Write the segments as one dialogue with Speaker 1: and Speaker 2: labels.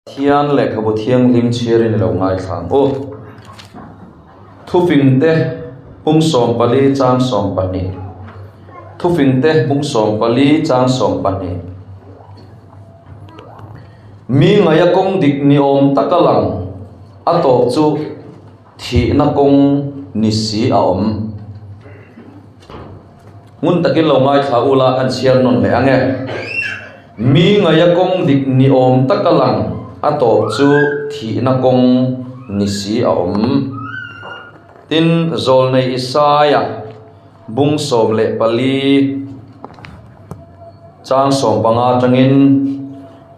Speaker 1: Pathian lehkhabu thianghlim chhiarin i lo ngaithla ang u. Thufingte pum 14 chang 12 Thufingte pum 14 chang 12 Mi ngaia kawng dik ni awm taka lang a tawp chu thihna kawng ni si a awm. Ngun takin lo ngaithla ula kan chhiar nawn leh ang e. Mi ngaia kawng dik ni awm taka lang a tawp chu thihna kawng ni si a awm. Tin, Zawlnei Isaia bung 14 chang 15 atangin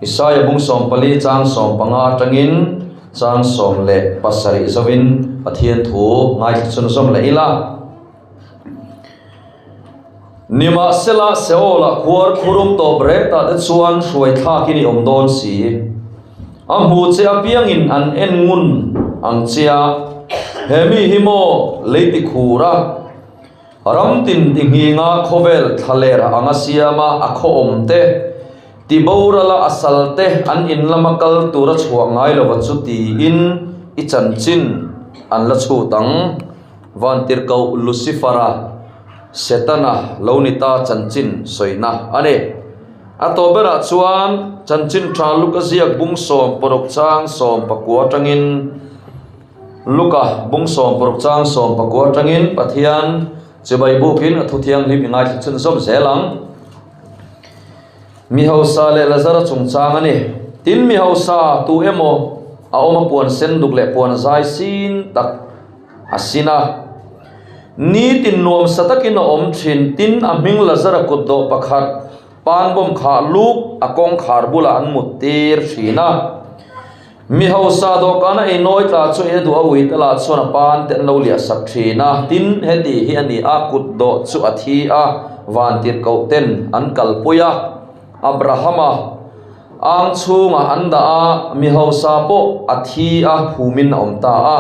Speaker 1: Isaia bung 14 chang 15 atangin chang 17 zovin Pathian thu ngaithla chhunzawm leh ila. Nimahsela, Seol-ah khuar khurum tawp rêtah te chuan hruai thlâkin i awm dâwn si. A hmu che apiangin an en ngun ang che a, He mi hi maw lei ti khur a, ram tin ti nghinga khawvel thlaler anga siama a khaw awm te, ti borala a sal te an in lama kal tura chhuah ngai lova chu tiin i chanchin an la chhut ang. Vantirhkoh Lucifera, Setana lo ni ta chanchin sawina a ni. A tawp berah chuan chanchin tha Luka ziak bung 16 chang 19 atangin Luka bung 16 chang 19 atangin Pathian chibai bukin a thu thianghlim i ngaithla chhunzawm zel ang. Mi hausa leh Lazara chungchang a ni. Tin, mi hausa tu emaw a awm a puan sen duk leh puan zai sin tak a sin a. Nitin nuamsa takin a awm thin. Tin, a hming Lazara kutdawh pakhat pan bawm khah luk a kawngkhar bulah an mut tir thin a. Mi hausa dawhkana ei nawi tla chu ei a duh a ui te lah chuan a pan te an lo liah sak thin a. Tin, heti hi a ni a, kutdawh chu a thi a, vantirhkoh ten an kalpui a. Abrahama ang chhungah an dah a, mi hausa pawh a thi a, phumin a awm ta a.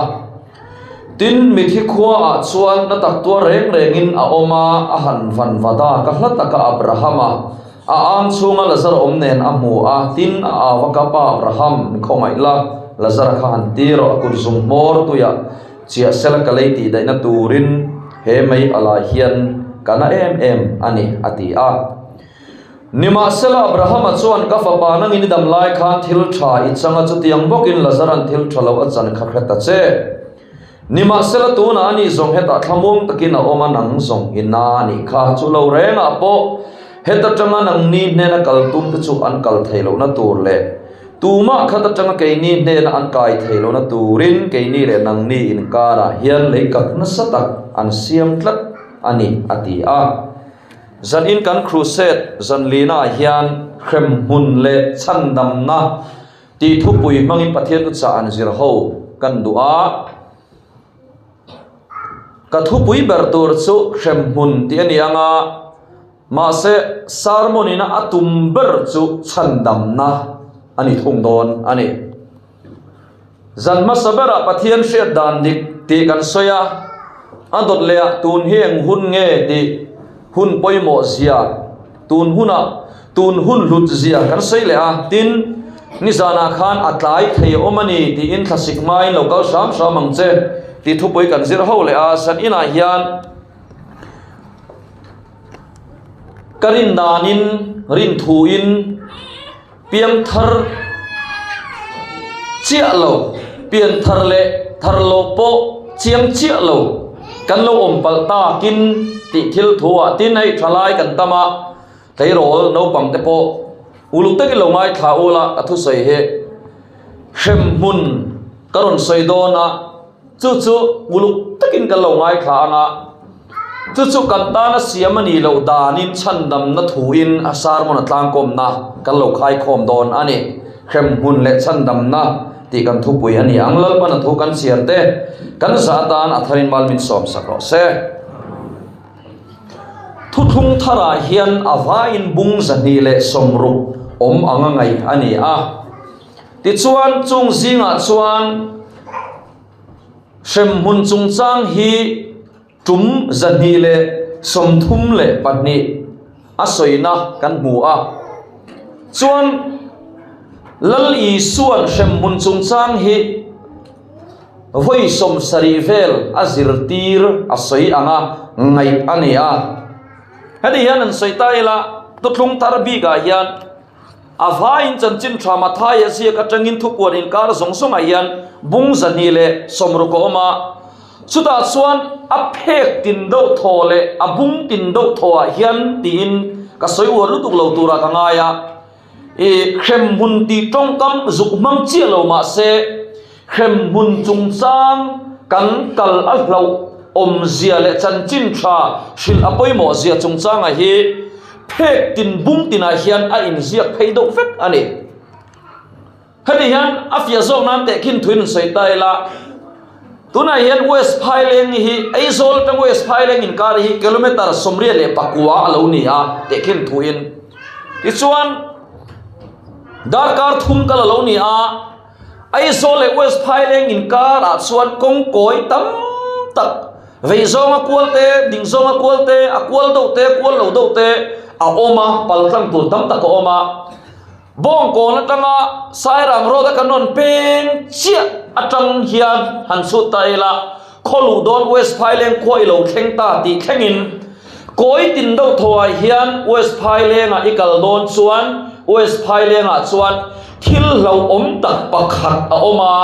Speaker 1: Tin, mithi khuaah chuan na tak tuar reng rengin a awm a, a han van va dak a, hla taka Abrahama a ang chhunga Lazara awm nen a hmu a, tin, a au a, Ka pa Abraham, mi khawngaih la, Lazara kha han ti rawh, a kut zung hmawr tuiah chiah sela ka lei tih daihna turin he mei alai hian ka na em em a ni, a ti a. Nimahsela, Abrahama chuan, Ka fapa, nangin i dam lai khan thil tha i chang a, chutiang bawkin Lazaran thil tha lo a chan kha hre ta che. Nimahsela, tunah ani zawng hetah thlamuang takin a awm a, nang zawng i na a nih kha. Chu lo rengah pawh heta tanga nangni hnena kal tum te chu an kal thei lohna tur leh tumah khat atanga keini hnena an kai thei lohna turin keini leh nangni inkarah hian leikak nasa tak an siam tlat a ni, a ti a. Zanin kan crusade zanlina ah hian hremhmun leh chhandamna tih thupui hmangin Pathian thuchah an zir ho kan duh a. Ka thupui ber tur chu hremhmun tih a ni ang a, mahse sermon ina a tum ber chu chhandamna a ni thung dawn a ni. Zan hmasa berah Pathian hriat dan dik tih kan sawi a, a dawt leh ah tun hi eng hun nge tih hun pawimawh zia, tun hunah tun hun hlut zia kan sawi leh a, tin, nizanah khan a tlai thei awm a ni tiin thlasik hmain lo kal hram hram ang che tih thupui kan zir ho leh a, zan inah hian ka rin danin rin thuin Piangthar chiah lo, pianthar leh thar lo pawh chiang chiah lo kan lo awm palh takin tih thil thu ah tin hei tha lai kan tam a, tleirawl naupang te pawh uluk takin lo ngaithla ula ka thusawi hi hremhmun ka rawn sawi dawn a. Chu chu uluk takin kan lo ngaithla ang a, chu chu kan tana siam a nih loh danin chhandamna thuin a sermon a tlangkawmna kan lo khaikhawm dawn a ni. Hremhmun leh chhandamna tih kan thupui a ni ang. Lalpan a thu kan chhiar te kan zah atan a tharin mal min sawmsak rawh se. Thuthlung tharah hian a vaiin bung 260 awm ang a ngaih a ni a. Tichuan, chung zingah chuan hremhmun chungchang hi tum 234 a sawina kan hmu a. Chuan, Lal Isua'n hremhmun chungchang hi vawi 70 vel a zirtir a sawi anga ngaih a ni a. Heti hian an sawi ta ila, Thuthlung thar bikah hian a vaiin chanchin tha Mathaia ziak atangin thupuan inkar zawng zawngah hian bung 260 a awm a. Chutah chuan a phek tin deuh thaw leh a bung tin deuh thawah hian tiin ka sawi uar lutuk lo turah ka ngai a. I hremhmun tih tawngkam zuk hmang chiah lo mah se, hremhmun chungchang kan kal a hlauh awmzia leh chanchin tha hrilh a pawimawh zia chungchangah hi phek tin bung tinah hian a inziak phei deuh vek a ni. Heti hian a fiah zawk nan tehkhin thuin an sawi ta ila, tunah hian West Phaileng hi Aizawl atang West Phaileng inkar hi kilometre 89 a lo ni a tehkhin thuin. Tichuan darkar thum kal a lo ni a, Aizawl leh West Phaileng inkarah chuan kawng kawi tam tak vei zawnga kual te, ding zawnga kual te, a kual deuh te, kual lo deuh te a awm a, paltlang tur tam tak a awm a. Bawngkawn atanga Sairang road a kan rawn peng chiah atang hian han chhut ta ila, khaw luh dawn West Phaileng khua i lo thleng ta tih thlengin kawi tin deuh thawhah hian West Phailengah i kal dawn chuan West Phailengah chuan thil hlauhawm tak pakhat a awm a,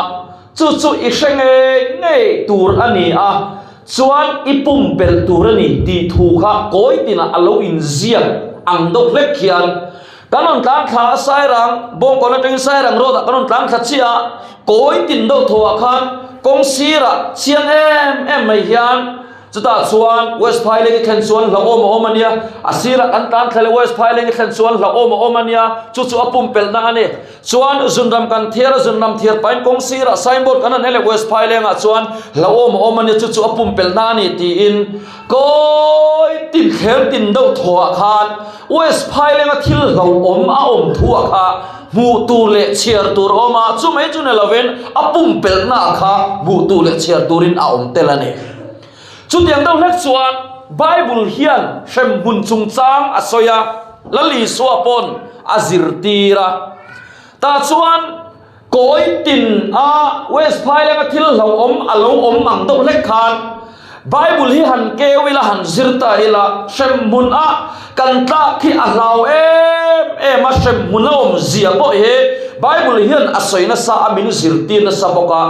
Speaker 1: chu chu i hre ngei ngei tur a ni a, chuan i pumpelh tur a ni tih thu kha kawi tinah a lo inziak ang deuh hlek hian Kan rawn tlang thla a Sairang, Bawngkawn atangin Sairang road ah kan rawn tlang thla chiah a, kawi tin deuh thaw ah khan kawng sirah chiang em em mai hian chutah chuan West Phaileng i thlen chuan hlauhawm a awm a nia, a sirah kan tlan thla leh West Phaileng i thlen chuan hlauhawm a awm a nia, chu chu a pumpelhna a ni. Chuan Zunram kan thiar a, Zunram thiar pahin kawng sirah signboard kan han en leh West Phaileng ah chuan hlauhawm a awm a nia, chu chu a pumpelhna a ni tiin Kawi tin thler tin deuh thawhah khan West Phailenga thil hlauhawm a awm thuah kha hmuh tur leh chhiar tur a awm a, chumai chu ni lovin a pumpelhnaah kha hmuh tur leh chhiar turin a awm tel a ni. Chutiang deuh hlek chuan Bible hian hremhmun chungchang a sawi a, Lal Isua pawn a zirtir a. Tah chuan Kawi tin a West Phailenga thil hlauhawm a lo awm ang deuh hlek khan Bible hi han keu ila han zir ta ila hremhmun a kan tlak hi a hlau em em a hremhmun a awm zia pawh hi Bible hian a sawi nasa a min zirtir nasa bawk a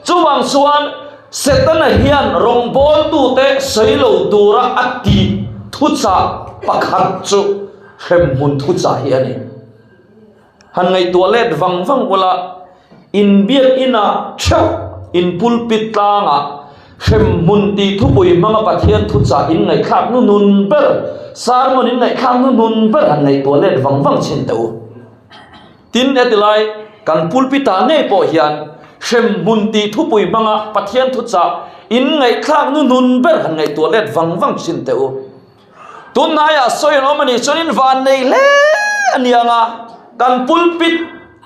Speaker 1: chuvang chuan Setana hian rawngbawltute sawi lo tura a tih thuchah pakhat chu hremhmun thuchah hi a ni. Han ngaihtuah let vang vang ula, inbiak inah theuh in pulpit tlangah hremhmun tih thupui hmanga Pathian thuchah in ngaihthlak hnuhnun ber, sermon in ngaihthlak hnuhnun ber han ngaihtuah let vang vang chhin teh u. Tin, heti lai kan pulpitah ngei pawh hian hremhmun tih thupui hmanga Pathian thuchah in ngaihthlak hnuhnun ber han ngaihtuah let vang vang chhin teh u. Tunhnaiah sawi an awm a nih chuanin van nei hle a ni ang a, kan pulpit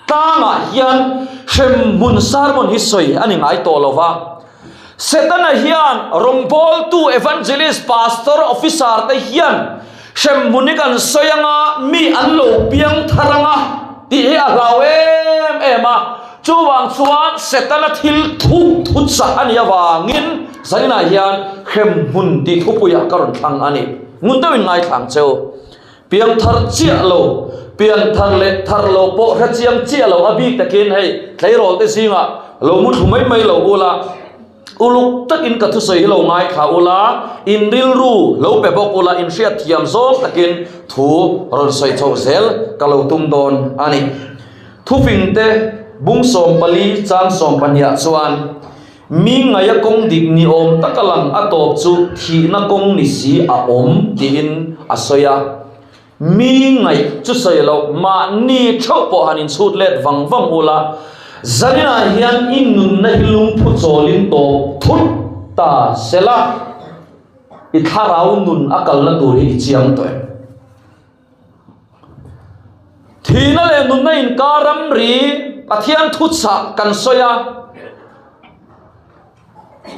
Speaker 1: tlangah hian hremhmun sermon hi sawi a ni ngai tawh lo va. Setana hian rawngbawltu, evangelist, pastor, officer te hian hremhmun hi kan sawi ang a, mi an lo piang thar ang a tih hi a hlau em em a. Chuvang chuan Setana thil thup thutsa a nih avangin zaninah hian hremhmun tih thupuiah ka rawn thlang a ni. Ngun deuhin ngaithla ang cheu. Piangthar chiah lo, pianthar leh thar lo pawh hre chiang chiah lo a bik takin hei tleirawl te zingah lo mu thlu mai mai lo ula, uluk takin ka thusawi hi lo ngaithla ula, in rilru lo pe bawk ula, in hriatthiam zawng takin thu rawn sawi chhoh zel ka lo tum dawn a ni. Thufingte bung 14 chang 12 ah chuan, Mi ngaia kawng dik ni awm taka lang a tawp chu thihna kawng ni si a awm tiin a sawi a. Mi ngaih chu sawi loh mahni theuh pawh han inchhut let vang vang ula, zaninah hian i nunna hi lungphu chawlin tawp thut ta sela, i thlarau nun a kalna tur hi i chiang tawh em? Thihna leh nunna inkar ramri Pathian thuchah kan sawi a.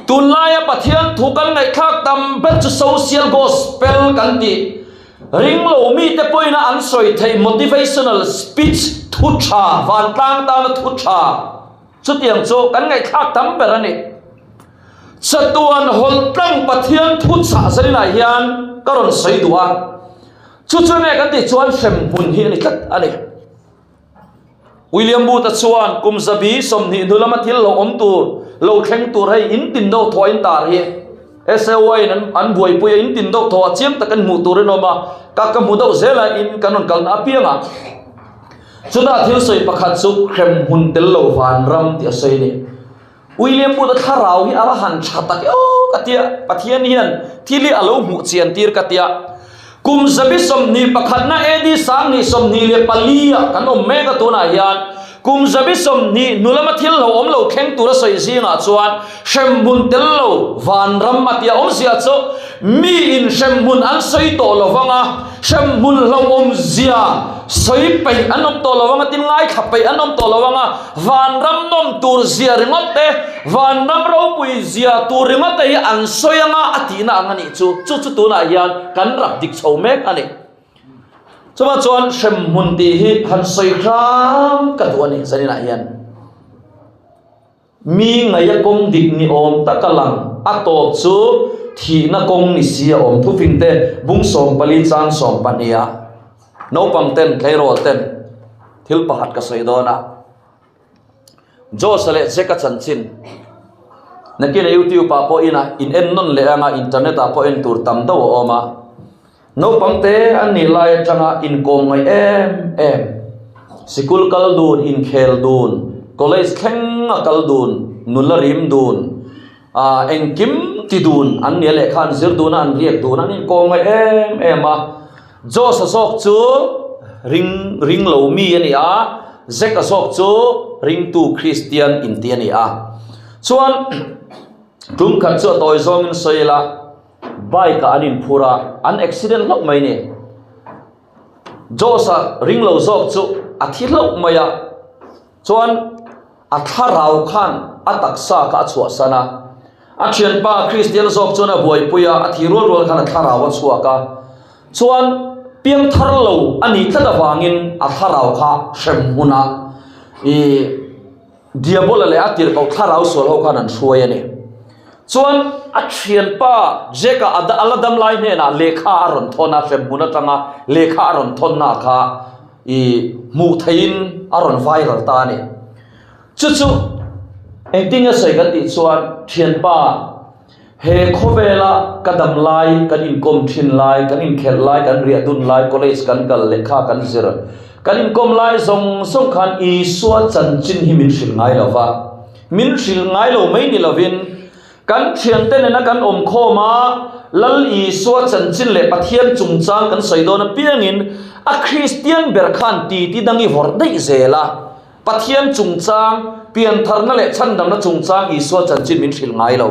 Speaker 1: Tunlaia Pathian thu kan ngaihthlak tam ber chu social gospel kan tih. Ringlo mite pawhin a an sawi theih motivational speech thu. Thu tha, vantlang tana thu tha chutiang chu kan ngaihthlak tam ber a ni. Chatuan hawlh tlang Pathian thu chah zaninah hian ka rawn sawi duh a, chu chu nge kan tih chuan hremhmun hi a ni tlat a ni. William Booth-a chuan kum zabi 20 hnu lama thil lo awm tur, lo thleng tur hei in tin deuh thaw in tar hi SAY in an buaipui a, in tin deuh thaw a chiang tak in hmuh tur in awm a, ka ka hmu deuh zel a in kan rawn kalna apiang a. Chutah thil sawi pakhat chu hrem hun tel lo vanram tih a sawi a ni. William Booth-a thlarau hi a va han tha tak eo ka tia, Pathian hian thil hi a lo hmuh chian tir ka tia. Kum 21 na AD 2024 ah kan awm mek a tunah hian kum 20 hnu lama thil lo awm lo thleng tura sawi zingah chuan hremhmun tel lo vanram a tia awmzia chu miin hremhmun an sawi tawh lo vang a, hremhmun hlauhawmzia sawi peih an awm tawh lo vang a, tin ngaithla peih an awm tawh lo vang a. Vanram nawm tur zia ringawt te, vanram ropui zia tur ringawt te hi an sawi anga a tihna ang a nih chu. Chu chu tunah hian kan rap dik chho mek a ni. Chuvang chuan hremhmun tih hi han sawi hram ka duh a ni zaninah hian. Mi ngaia kawng dik ni awm taka lang a tawp chu thihna kawng ni si a awm. Thufing te bung 14 chang 12 ah naupang ten tleirawl ten thil pakhat ka sawi dawn a. Josh-a leh Jack-a chanchin nakin a YouTube ah pawh ina in en nawn leh anga internet ah pawh en tur tam deuh a awm a. Naupang te an nih lai atanga inkawm ngaih em em, sikul kal dun, inkhel dun, college thleng a kal dun, nula rim dun, ah engkim ti dun an nia lehkha an zir dun a, an riak dun a, an inkawm ngaih em em a. Josh-a zawk chu ring ring lo mi a ni a, Zack-a zawk chu ringtu Kristian inti a ni a. Chuan tum khat chu a tawi zawngin sawi ila, Bike ah an inphur a, an accident hlauh mai ni. Josh-a ring lo zawk chu a thi hlauh mai a, chuan a thlarau khan a taksa kha a chhuahsan a. A thianpa Christian zawk chuan a buaipui a, a thi rual rual khan a thlarau a chhuak a. Chuan piangthar lo a nih tlat avangin a thlarau kha hrem hmunah ih Diabola leh a tirhkoh thlarau sual ho khan an hruai a ni. Chuan a thianpa Jack-a a la dam lai hnenah lehkha a rawn thawn a, hremhmun atanga lehkha a rawn thawnna kha i hmuh theihin a rawn viral ta a ni. Chu chu engtin nge sawi kan tih chuan thianpa He khawvela ka dam lai, kan inkawm thin lai, kan inkhelh lai, kan riah dun lai, college kan kal, lehkha kan zir, kan inkawm lai zawng zawng khan Isua chanchin hi min hrilh ngai lo va. Min hrilh ngai lo mai ni lovin, kan thiante nena kan awm khawm a, Lal Isua chanchin leh Pathian chungchang kan sawi dawn apiangin a Kristian ber khan titi dang i vawrh daih zel a. Pathian chungchang, piantharna leh chhandamna chungchang Isua chanchin min hrilh ngai lo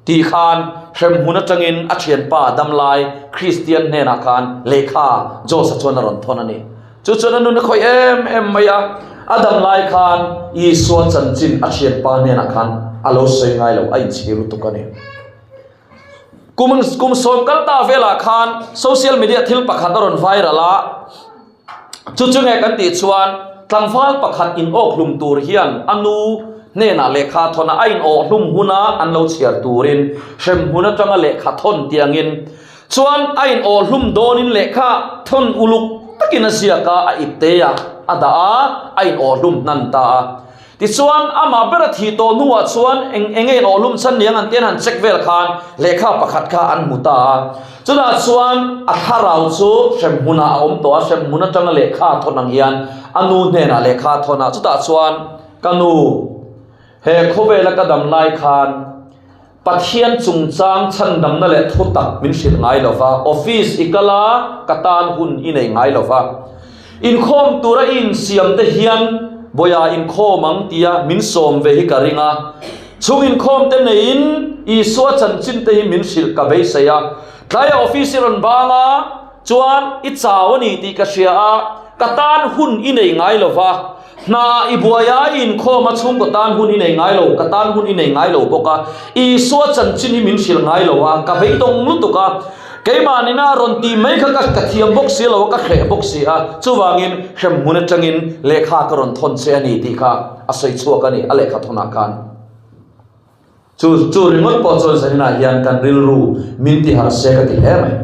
Speaker 1: tih khan hremhmun atangin a thianpa a dam lai Kristian hnenah khan lehkha Josa chuan a rawn thawn a ni. Chu chuan a nun a khawih em em mai a, a dam lai khan Isua chanchin a thianpa hnenah khan a lo sawi ngai lo, a inchhir lutuk a ni. Kum kum sawm kal ta velah khan social media thil pakhat a rawn viral a, Chu chu nge kan tih chuan tlangval pakhat in awk hlum tur hian a nu hnenah lehkha thawn a, a in awh hlum huna an lo chhiar turin hremhmun atanga lehkha thawn tiangin chuan a in awh hlum dawnin lehkha thawn uluk takin a ziak a, a ipte a, a dah a, a in awh hlum hnan ta a. Tichuan, amah ber a thih tawh hnuah chuan eng enge in awhlum chhan niang an tian han check vel khan lehkha pakhat kha an hmu ta a. Chutah chuan a thlarau chu hremhmunah a awm tawh a, hremhmun atanga lehkha a thawn ang hian a nu hnenah lehkha a thawn a. Chutah chuan, Ka nu, he khawvela ka dam lai khan Pathian chungchang chhandamna leh thutak min hrilh ngai lo va, office i kal a, ka tan hun i nei ngai lo va. Inkhawm tura i insiam te hian Bawiha inkhawm ang tia min sawm ve hi ka ring a. Chung inkhawm te neiin Isua chanchin te hi min hrilh ka beisei a. Tlaiah office i rawn bang a, chuan i chau a ni tih ka hria a, ka tan hun i nei ngai lo va. Hna ah i buai a, i inkhawm a, chhungkaw tan hun i nei ngai lo, ka tan hun i nei ngai lo bawk a, Isua chanchin hi min hrilh ngai lo a, ka beidawng lutuk a. Keimah nina rawn tih mai kha ka thiam bawk si lo a, ka hreh bawk si a, chuvangin hremhmun atangin lehkha ka rawn thawn che a ni tih kha a sawi chhuak a ni a lehkha thawnah khan. Chu chu ringawt pawh chuan zaninah hian kan rilru min ti harh se ka ti hle mai.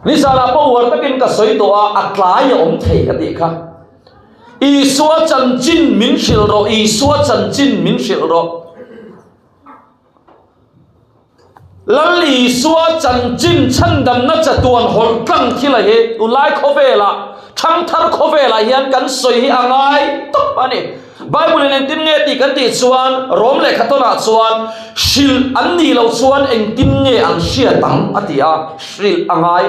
Speaker 1: Nizanah pawh uar takin ka sawi tawh a, a tlai a awm thei ka tih kha. Isua chanchin min hrilh rawh, Isua chanchin min hrilh rawh. Lal Isua chanchin chhandamna chatuan hawlh tlang thil a hi tunlai khawvelah, thangthar khawvelah hian kan sawi hi a ngai tawp a ni. Bible in engtin nge tih kan tih chuan Rom lehkhathawnah chuan hrilh an nih loh chuan engtin nge an hriat ang a ti a, hrilh a ngai.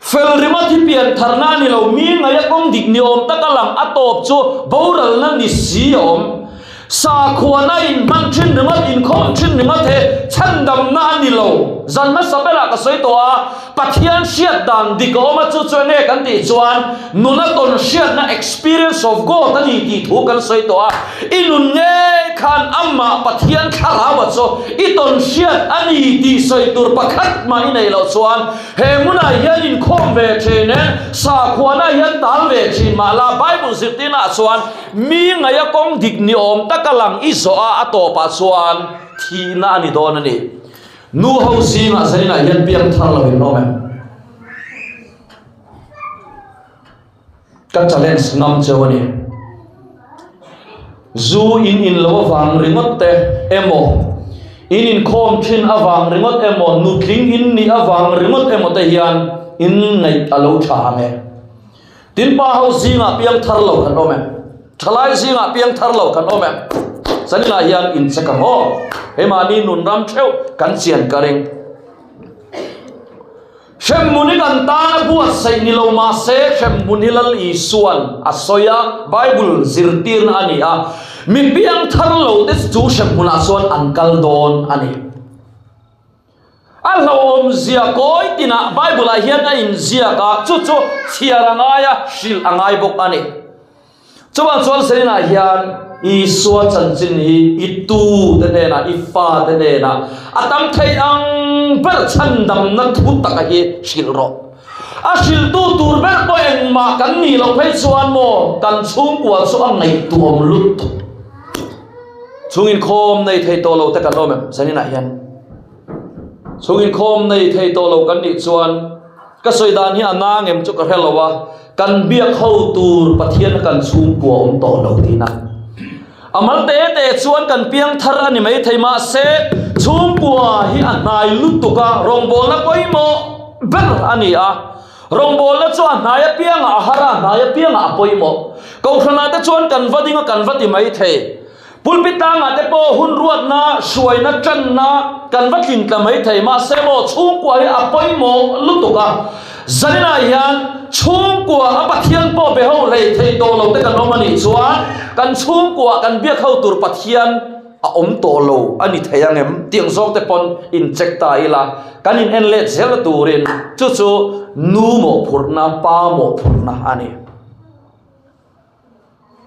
Speaker 1: Fel ringawt hi pian tharna a ni lo, mi ngaia kawng dik ni awm taka lang a tawp chu boralna ni si a awm. Sakhuana inhman thin ringawt, inkhawm thin ringawt he chhandamna a ni lo. Zan hmasa berah ka sawi tawh a, Pathian hriat dan dik a awm a, chu chu enge kan tih chuan nuna tawn hriatna, experience of God, a ni tih thu kan sawi tawh a. I nun ngei khan amah Pathian thlarau a chu i tawn hriat a ni tih sawi tur pakhat mah i neih loh chuan he hmunah hian inkhawm ve thin e, sakhuana hian tal ve thin mah la Bible zirtirnaah chuan mi ngaia kawng dik ni awm taka lang i zawh a, a tawpah chuan thihna a ni dawn a ni. Nu ho zingah zaninah hian piangthar lo in awm em? Ka challenge ngam cheu a ni. Zu in in lo avang ringawt te emaw, in inkhawm thin avang ringawt emaw, nutling in nih avang ringawt emaw te hian in ngaih a lo tha ang e. Tin pa ho zingah piang thar lo kan awm em? Thalai zingah piang thar lo kan awm em? Zaninah hian in check ang aw. Keimahni nun ram theuh kan chian ka ring. Hremhmun hi kan tan a buatsaih ni lo mah se hremhmun hi Lal Isuan a sawi a, Bible zirtirna a ni a, mi piangthar lo te chu hremhmunah chuan an kal dawn a ni. A hlauhawmzia kawi tinah Bible-ah hian a inziak a, chu chu chhiar a ngai a, hrilh a ngai bawk a ni. Chuvang chuan Selinah hian Isua chanchin hi i tu te hnenah, i fa te hnenah a tam thei ang ber chhandamna thu taka hi hrilh rawh. A hrilhtu tur ber pawh engmah kan nih loh phei chuan maw kan chhungkua chu a ngaihtuahawm lutuk. Chhung inkhawm nei thei tawh lo te kan awm em Selinah hian? Chhung inkhawm nei thei tawh lo kan nih chuan Ka sawi dan hi a na ngem chu ka hre lo a, kan biak ho tur Pathian kan chhungkua awm tawh lo tihna. A mal te te chuan kan piang thar a ni mai thei mahse chhungkua hi a hnai lutuk a, rawngbawlna pawimawh ber a ni a. Rawngbawlna chu a hnai apiangah a har a, a hnai apiangah a pawimawh. Kohhranah te chuan kan va ding a kan va ti mai thei. Pulpit tlangah te pawh hun ruatna, hruaina, tanna kan va tlin tla mai thei. Mahse maw chhungkua hi a pawimawh lutuk a, zaninah hian chhungkua a Pathian pawh be ho hlei thei tawh lo te kan awm a nih chuan kan chhungkua kan biak ho tur Pathian a awm tawh lo a ni thei ang em? Tiang zawng te pawn in check ta ila, kan in en let zel turin chu chu nu mawhphurhna, pa mawhphurhna a ni.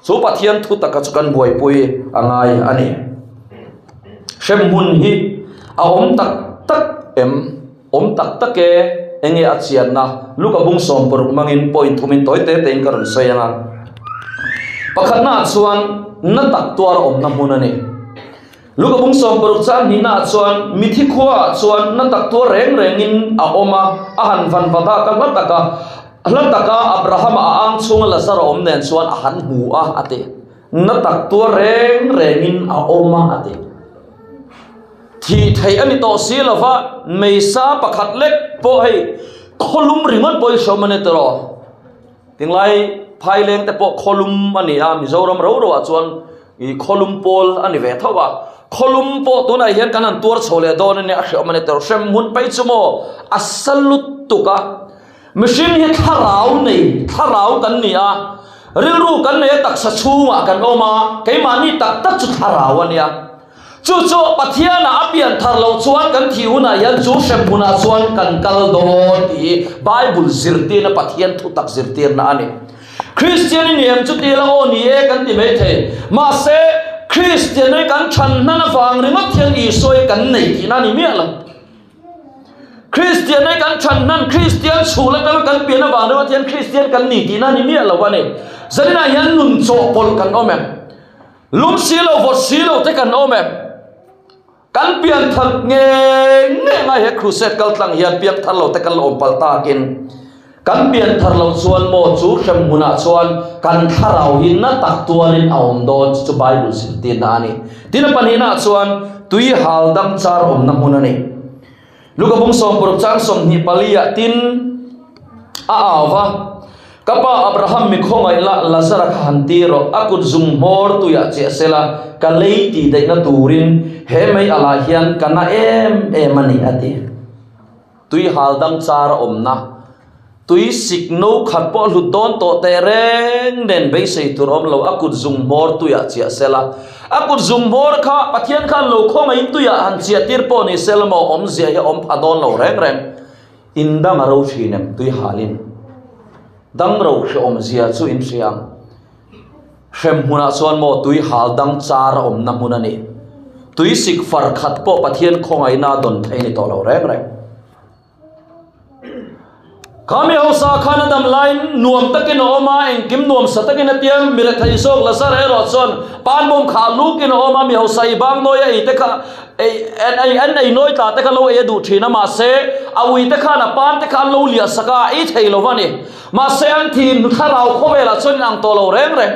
Speaker 1: Chu Pathian thu taka chu kan buaipui a ngai a ni. Hremhmun hi a awm tak tak em? Awm tak tak e, enge a chianna? Luka bung 16 hmangin point thumin tawi te tein ka rawn sawi ang a. Pakhatnaah chuan na tak tuar awmna hmun a ni. Luka bung 16 chang hnihnaah chuan mithi khuaah chuan na tak tuar reng rengin a awm a, a han vanvat a, ka hla taka Hla taka Abrahama a ang chhunga Lazara awm nen chuan a han hmu a, a ti. Na tak tuar reng rengin a awm a, a ti. Thih theih a ni tawh si lo va, meisa pakhat lek pawh hei khawlum ringawt pawh i hreawm a ni tawh. Tinglai phaileng te pawh khawlum a ni a, Mizoram ro ro ah chuan i khawlum pawl a ni ve tho a. Khawlum pawh tunah hian kan han tuar chho leh dawn a nia, a hreawm a ni tawh. Hremhmun phei chu maw a sa lutuk a. Mihring hi thlarau nei, thlarau kan ni a, rilru kan nei a, taksa chhungah kan awm a, keimahni tak tak chu thlarau a nia. Chu chu Pathianah a pian thar loh chuan kan thih hunah hian chu hrem hunah chuan kan kal dawn tih hi Bible zirtirna, Pathian thutak zirtirna a ni. Kristian i ni em chu ti ila aw ni e kan ti mai thei. Mahse, Kristian hi kan than hnan avang ringawt hian Isua hi kan nei tihna a ni miah lo. Kristian hi kan chhan hnan Kristian chhul atanga kan pian avang ringawt hian Kristian kan ni tihna a ni miah lo a ni. Zaninah hian nun chawhpawlh kan awm em? Lum si lo, vawt si lo te kan awm em? Kan pian thar ngei ngei ngai he crusade kal tlang hian piang thar lo te kan la awm palh takin kan pian thar loh chuan maw chu hrem hmunah chuan kan thlarau hi na tak tuarin a awm dawn chu chu Bible zirtirna a ni. Tin a pahnihnaah chuan tui hal dang char awmna hmun a ni. Luka bung 60 chang 24 ah tin a au va, Ka pa Abraham mi khawngaih la, Lazara kha han ti rawh, a kut zung hmawr tuiah chiah sela, ka lei tih daihna turin he mei alah hian ka na em em a ni, a ti. Tui hal dang char a awmna. Tui sik no khat pawh hlut dawn tawh teh reng nen beisei tur awm lo, a kut zung hmawr tuiah chiah sela. A kut zung hmawr kha Pathian khan lo khawngaihin tuiah han chiah tir pawh ni sela maw awmzia hi a awm pha dawn lo reng reng. In dang a ro thin em tui halin? Dang ro hrehawmzia chu in hria ang. Hrem hmunah chuan maw tui hal dang char a awmna hmun a ni. Tui sik far khat pawh Pathian khawngaihna a dawn thei ni tawh lo reng reng. Kha mi hausa khan a dam laiin nuam takin a awm a, engkim nuam sa takin a tia, mi rethei zawk Lazara erawh chuan panbawm kha lukin a awm a, mi hausa i bang nawi a ei te kha ei an ei an ei nawi tla te kha lo ei a duh thin a, mahse a ui te khan a pan te kha an lo liah sak a, a ei thei lo va ni. Mahse an thin thlarau khawvelah chuan in ang tawh lo reng reng.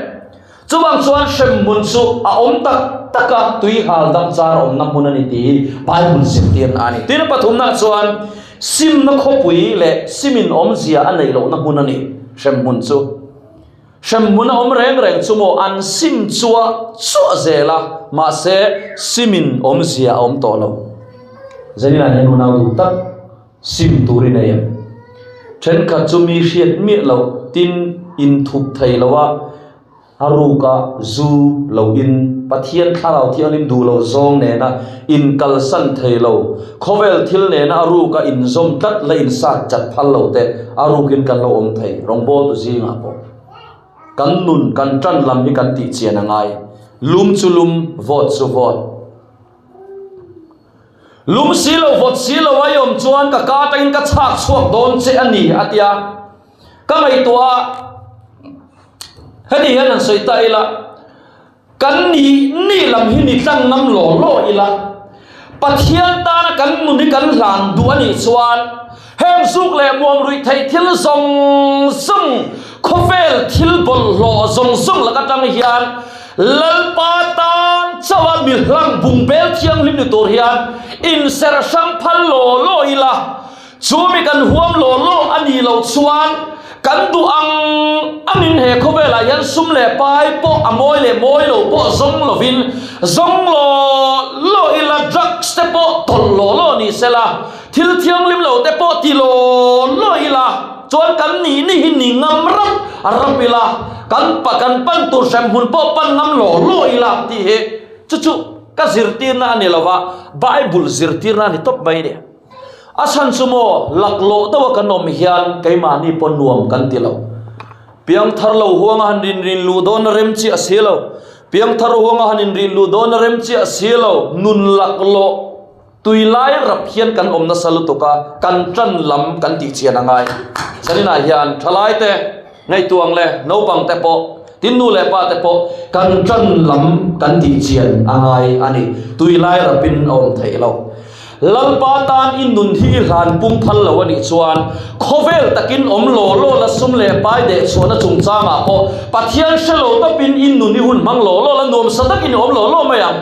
Speaker 1: Chuvang chuan hremhmun chu a awm tak tak a, tui hal dang char awmna hmun a ni tih hi Bible zirtirna a ni. Tin, a pathumna chuan simna khawpui leh simin awmzia a neih lohna hmun a ni hremhmun chu. Hremhmun a awm reng reng chu maw an sim chuah chuah zel a, mahse simin awmzia a awm tawh lo. Zaninah hian unau duh tak sim tur i nei em? Thenkhat chu mi hriat miah loh tin inthup thei lo a, a ruka zu lo in Pathian thlarau thianghlim duh loh zawng nena inkalsan thei lo, khawvel thil nena a ruka inzawm tlat la insat chat phal lo te a rukin kan lo awm thei, rawngbawltu zingah pawh kan nun kan tan lam hi kan tih chian a ngai, lum chu lum, vawt chu vawt. Lum si lo vawt si lo a i awm chuan ka ka atangin ka chhak chhuak dawn che a ni a ti a, ka ngaihtuah a, heti hian han sawi ta ila, kan nih nih lam hi ni tlang ngam law law ila, Pathian tana kan nun hi kan hlan duh a nih chuan heng zuk leh muam ruih theih thil zawng zawng, khawvel thil bawlhhlawh zawng zawng lak atang hian Lalpa tan chauh a mi hlang bung bel thianghlim ni tur hian inserh hrang phal law law ila, chu mi kan huam law law a nih loh chuan kan duh ang angin he khawvelah hian sum leh pai pawh a mawi leh mawi lo pawh zawng lovin zawng law law ila, drugs te pawh tawlh law law ni sela, thil thianghlim lo te pawh ti law law ila chuan kan nih ni hi ni ngam rap rap ila kan pa kan pan tur hrem hmun pawh pan ngam law law ila tih hi chu chu ka zirtirna a ni lova Bible zirtirna a ni tawp mai a ni. A chhan chu maw laklawh deuha kan awm hian keimahni pawh nuam kan ti lo. Piangthar lo huanga han rinrin luh dawn a rem chiah si lo. Piangthar huanga han inrin luh dawn a rem chiah si lo. Nun laklawh Tui lai rap hian kan awm nasa lutuk a, kan tan lam kan tih chian a ngai. Zaninah hian thalai te, ngaihtuang leh naupang te pawh, tin nu leh pa te pawh kan tan lam kan tih chian a ngai a ni. Tui lai rapin a awm theih lo. Lalpa tan i nun hi i hlan pum phal lo a nih chuan khawvel takin awm law law la sum leh pai deh chhuahna chungchangah pawh Pathian hre lo tawpin i nun i hun hmang law law la nuamsa takin i awm law law mai ang.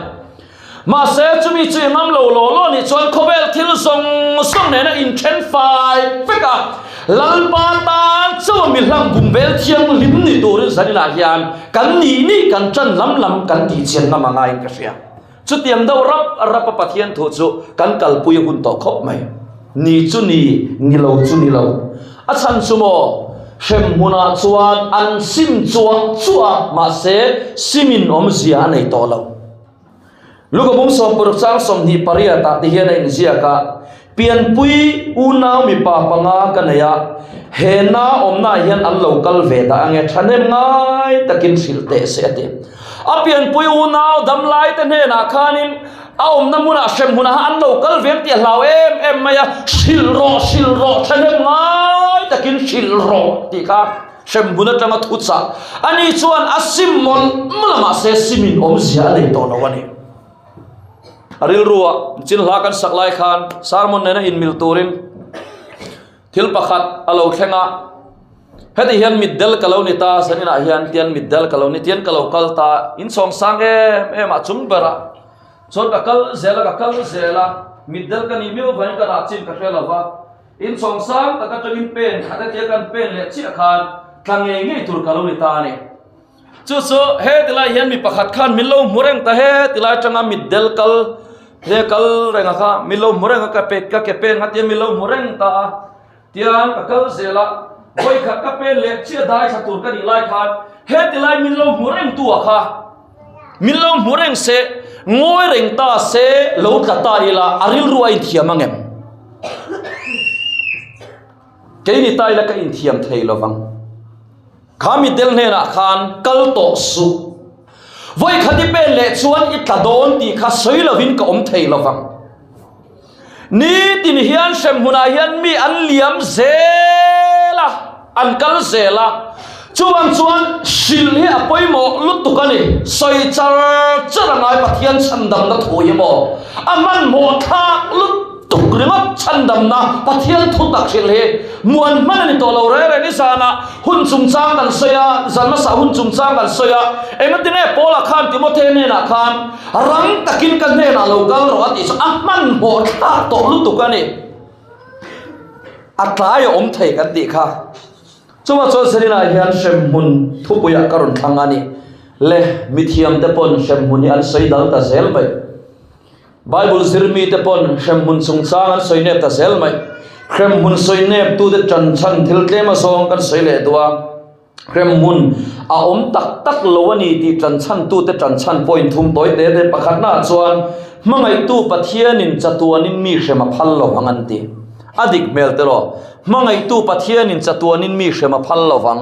Speaker 1: Mahse, chumi chu i ngam lo law law nih chuan khawvel thil zawng zawng nena inthen fai vek a, Lalpa tan chauha mi hlang bungbel thianghlim ni turin zaninah hian kan nih nih kan tan lam lam kan tih chian ngam a ngaiin ka hria. Chutiang deuh rap rap a Pathian thu chu kan kalpui a hun tawh khawp mai. Ni chu ni, ni lo chu ni lo. A chhan chu maw, hrem hmunah chuan an sim chuah chuah a, mahse simin awmzia a nei tawh lo. Luka bung 16 chang 28 ah ti hian a inziak a, Pianpui unau mipa panga ka nei a, he na awmnaah hian an lo kal ve dah ange, thahnem ngai takin hrilh teh se a ti. A pianpui unau damlai te hnenah khanin. A awmna hmunah hremhmunah an lo kal ve ang tih a hlau em em mai a, Hrilh rawh, hrilh rawh, thahnem ngai takin hrilh rawh tih kha hremhmun atanga thu chah a ni chuan a sim mawlh mawlh a, mahse simin awmzia a nei tawh lo a ni. A rilruah chin hla kan sak lai khan sermon nena inmil turin thil pakhat a lo thleng a, heti hian mitdel ka lo ni ta, zaninah hian tian mitdel ka lo ni, tian ka lo kal ta, inchhawng sang em em ah chung berah chuan ka kal zel a, ka kal zel a, mitdel ka nih miau vangin ka rah chin ka hre lo va, inchhawng sang tak atangin pen khat hetia kan pen leh chiah khan tla ngei ngei tur ka lo ni ta a ni. Chu chu he tilai hian mi pakhat khan min lo hmu reng ta he tilai atanga mitdel kal he kal reng a kha min lo hmu reng a ka pe ka ke pen kha tia min lo hmu reng ta a tian ka kal zel a vawikhat ka pen leh chiah dai thla tur ka nih lai khan he tilai min lo hmu reng tu a kha min lo hmu reng se ngawi reng ta se lo tla ta ila a rilru a inthiam ang em? Keini ta ila ka inthiam thei lovang. Kha mitdel hnenah khan kal tawh suh. Vawikhat i pen leh chuan i tla dawn tih kha sawi lovin ka awm thei lovang. Nitin hian hremhmunah hian mi an liam zel a, an kal zel a. Chuvang chuan hrilh hi a pawimawh lutuk a ni. Sawi char char a ngai Pathian chhandamna thu hi maw? A hmanhmawh thlak lutuk. Tuk ringawt chhandamna Pathian thu tak hrilh hi muan hman a ni tawh lo reng reng. Nizanah hun chungchang kan sawi a, zan hmasa hun chungchang kan sawi a, engati nge Paula khan Timothy hnenah khan rang takin ka hnenah lo kal rawh a tih chu a hmanhmawh thlak tawh lutuk a ni. A tlai a awm thei kan tih kha. Chuvah chuan Selina hian hremhmun thupuiah ka rawn thlang a ni. Le, mithiamte pawn hremhmun hi an sawi dal ta zel mai. Bible zirmite pawn hremhmun chungchang an sawi nep ta zel mai. Hremhmun sawi neptute tan chhan thil tlem azawng kan sawi leh duh a, hremhmun a awm tak tak lo a ni tih tan chhantute tan chhan point thum tawi te te pakhatnaah chuan hmangaihtu Pathianin chatuanin mi hrem a phal lo vang an ti. A dik hmel tiraw? Hmangaihtu Pathianin chatuanin mi hrem a phal lo vang.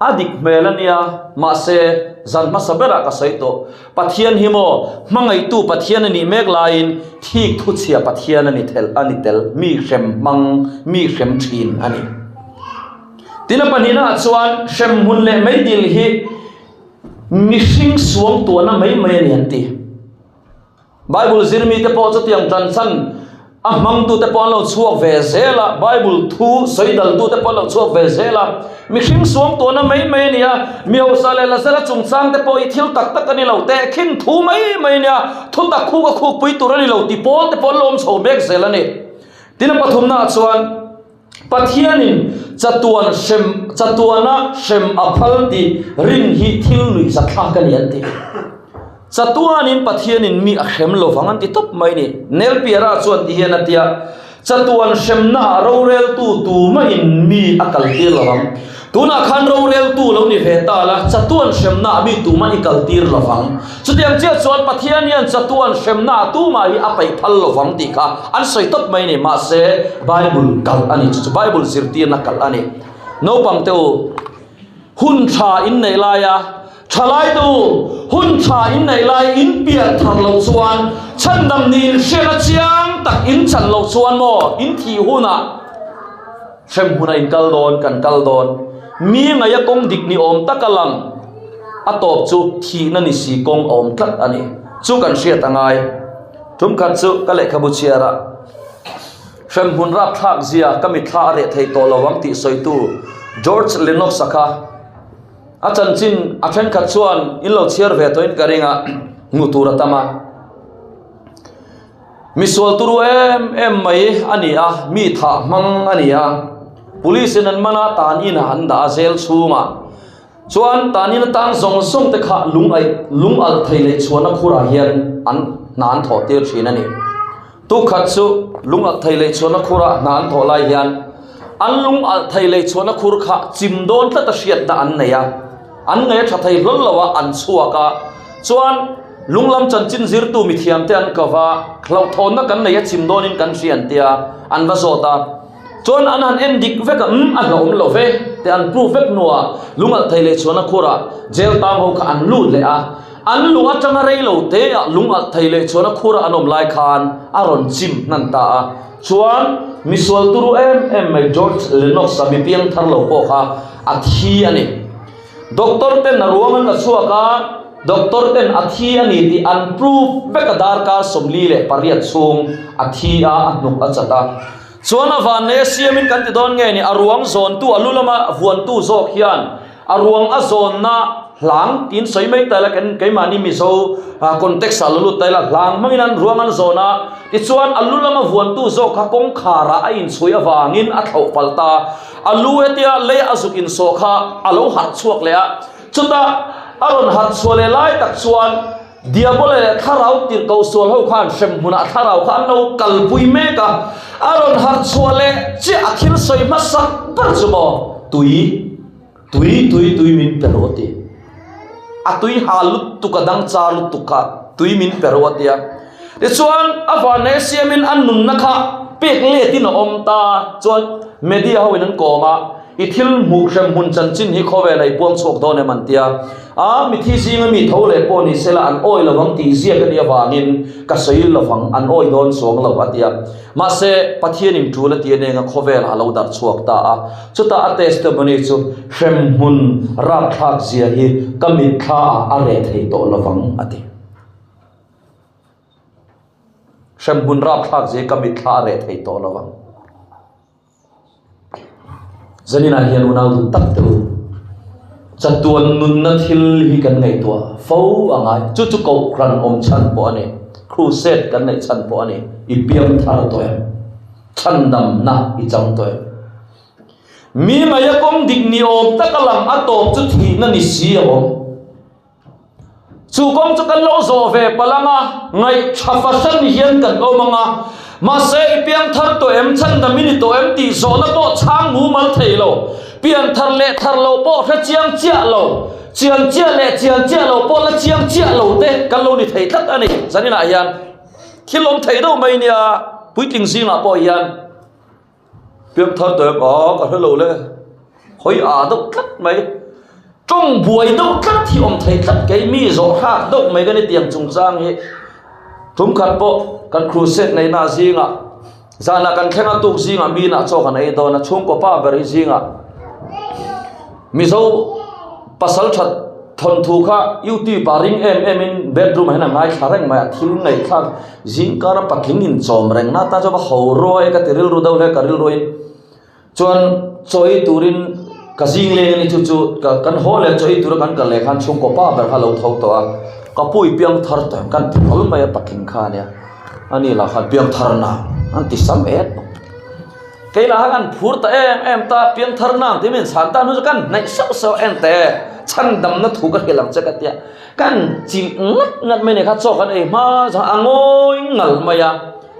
Speaker 1: A dik hmel a nia, mahse zan hmasa berah ka sawi tawh. Pathian hi maw, hmangaihtu Pathian a nih mek laiin thik thuchhia Pathian a ni thel a ni tel, mi hrem hmang, mi hrem thin a ni. Tin a pahnihnaah chuan hrem hmun leh meidil hi mihring suang tuahna mai mai a ni an ti. Bible zirmite pawh chutiang ṭanchhan a hmangtute pawh an lo chhuak ve zel a, Bible thu sawi daltute pawh an lo chhuak ve zel a. Mihring suangtuahna mai mai a ni a, mi hausa leh Lazara chungchangte pawh hi thil tak tak a ni lo, tehkhin thu mai mai a nia, thu tak khuk a khukpui tur a ni lo ti pawl te pawh an lo awm chho mek zel a ni. Tin a pathumnaah chuan. Pathianin chatuan hrem, chatuana hrem a phal tih rin hi thil nuihzathlak a ni an ti. Chatuanin Pathianin mi a hrem lovang an ti tawp mai ni. Nel Piara chuan ti hian a ti a, Chatuan hremnaah roreltu tumahin mi a kaltir lovang. Tunah khan roreltu lo ni ve ta la, chatuan hremnaah mi tumah i kaltir lovang. Chutiang chiah chuan Pathian hian chatuan hremnaah tumah hi a paih phal lovang tih kha an sawi tawp mai a ni. Mahse, Bible kalh a ni. Chu chu Bible zirtirna kalh a ni. Naupang te u, hun tha in neih laia Thalai te u, hun tha in neih lai in pian thar loh chuan, chhandam ni in hriatna chiang tak in chan loh chuan maw, in thih hunah hrem hunah in kal dawn, kan kal dawn. Mi ngaia kawng dik ni awm taka lang a tawp chu thihna ni si kawng a awm tlat a ni. Chu kan hriat a ngai. Tumkhat chu ka lehkhabu chhiarah hremhmun rapthlak zia ka mitthla a reh thei tawh lo ang tih sawitu George Lennox-a kha A chanchin a thenkhat chuan in lo chhiar ve tawhin ka ring a, hmuh tur a tam a. Misual turu em em mai a ni a, mi thah hmang a ni a. Police in an man a, tan inah an dah a zel chhungah chuan tan in atan zawng zawng te kha lung aih lung alh thei leh chhuahna khurah hian an hna an thawh tir thin a ni. Tukhat chu lung alh thei leh chhuahna khurah hna an thawh lai hian an lung alh thei leh chhuahna khur kha chim dawn tlata hriatna an nei a, an ngaih a tha thei hlawl lo a, an chhuak a. Chuan lung lam chanchin zirtu mithiamte an ko va, hlauhthawnna kan nei a chim dawnin kan hria an tia, an va zawt a. Chuan an han en dik vek a, umm a hlauhawm lo ve te an prove vek hnuah lung alh thei leh chhuahna khurah jail tang ho kha an lut leh a. An luh atanga rei lo te ah lung alh thei leh chuan a khur a an awm lai khan a rawn chim hnan ta a. Chuan misual turu em em mai George Lennox-a mi piang thar lo pawh kha a thi a ni. Doctor ten a ruang an la chhuak a, doctor ten a thi a ni tih an proof vek a darkar 48 chhung a thi a, a hnuk a chat a. Chuan a vannei a siamin kan ti dawn nge ni, a ruang zawntu, a lu lama vuantu zawk hian a ruang a zawnna hlang tiin sawi mai ta ila, keimahni Mizo context ah lo lut ta ila, hlang hmangin an ruang an zawn a, tichuan a lu lama vuantu zawk kha kawngkharah a inchhui avangin a thlauh palh ta. A lu hetia lei a zuk insawh kha a lo harh chhuak leh a, chutah a rawn harh chhuah leh lai tak chuan Diabole leh thlarau tirhkoh sual ho khan hremhmunah thlarau kha an lo kalpui mek a, a rawn harh chhuah leh chiah a thil sawi hmasak ber chu maw tui, tui, tui, tui min pe rawh a ti. A tui ha lutuk a dang char lutuk kha tui min pe rawh a ti a. Tichuan a vanneih siamin a nunna kha pek letin a awm ta chuan media ho in an kawm a, i thil hmuh hrem hmun chanchin hi khawvel a i puang chhuak dawn em an ti a. A mithi zinga mi tho leh pawh ni sela an awi lovang tih ziak a nih avangin ka sawi lovang an awi dawn chuang lo a ti a. Mahse Pathianin tul a ti a nenga khawvelah a lo darh chhuak ta a. Chutah a testimony chu hremhmun rapthlak zia hi ka mitthla ah a reh thei tawh lovang a ti. Hremhmun rapthlak zia hi ka mitthla a reh thei tawh lovang. Zaninah hian unau duh tak te u, chatuan nunna thil hi kan ngaihtuah fo a ngai. Chu chu kohhran awm chhan pawh a ni, crusade kan neih chhan pawh a ni. I piang thar tawh em? Chhandamna i chang tawh em? Mi ngaia kawng dik ni awm taka lang a tawp chu thihna ni si a awm. Chu kawng chu kan lo zawh ve palh ang a, ngaihṭha fahran hian kan awm ang a. Mahse, i piangthar tawh em, chhandam i ni tawh em tih zawhna pawh chhang mumal thei lo, pianthar leh thar lo pawh hre chiang chiah lo, chian chiah leh chian chiah lo pawh la chiang chiah lo te kan lo ni thei tlat a ni. Zaninah hian thil awm thei deuh mai nia, puitling zingah pawh hian. Piangthar tawh em? Aw ka hre lo le. Hawi aa deuh tlat mai. Tawng buai deuh tlat hi awm thei tlat kei mi zawh hrâk deuh mai ka ni tiang chungchang hi. Tum khat pawh kan crusade neihna zingah zanah kan thleng a tuk zingah mi inah chaw kan ei dawn a chhungkaw pa ber hi zingah Mizo pasal that thawnthu kha youtube ah ring em em in bedroom ah hian a ngaithla reng mai a thil ngaihthlak zingkar a patling in chawm reng na tan chuan va ho ruai ka ti rilru deuh hle ka rilru in chuan chaw ei turin ka zing leng ani chu chu ka kan haw leh chaw ei tura kan kal leh khan chhungkaw pa ber kha a lo tho tawh a ka pu i piang thar tawh em kan ti hlawl mai a patling kha ania ani lah khan piang thar na an ti sam et bawk. Keilah khan an phur ta em em ta, piangthar nang tih min chhan ta hnu chu kan hnaih sauh sauh en teh, chhandamna thu ka hrilh ang che ka tia, kan chilh ngat ngat mai nih kha chaw kan ei hma zawng a ngawi ngal mai a,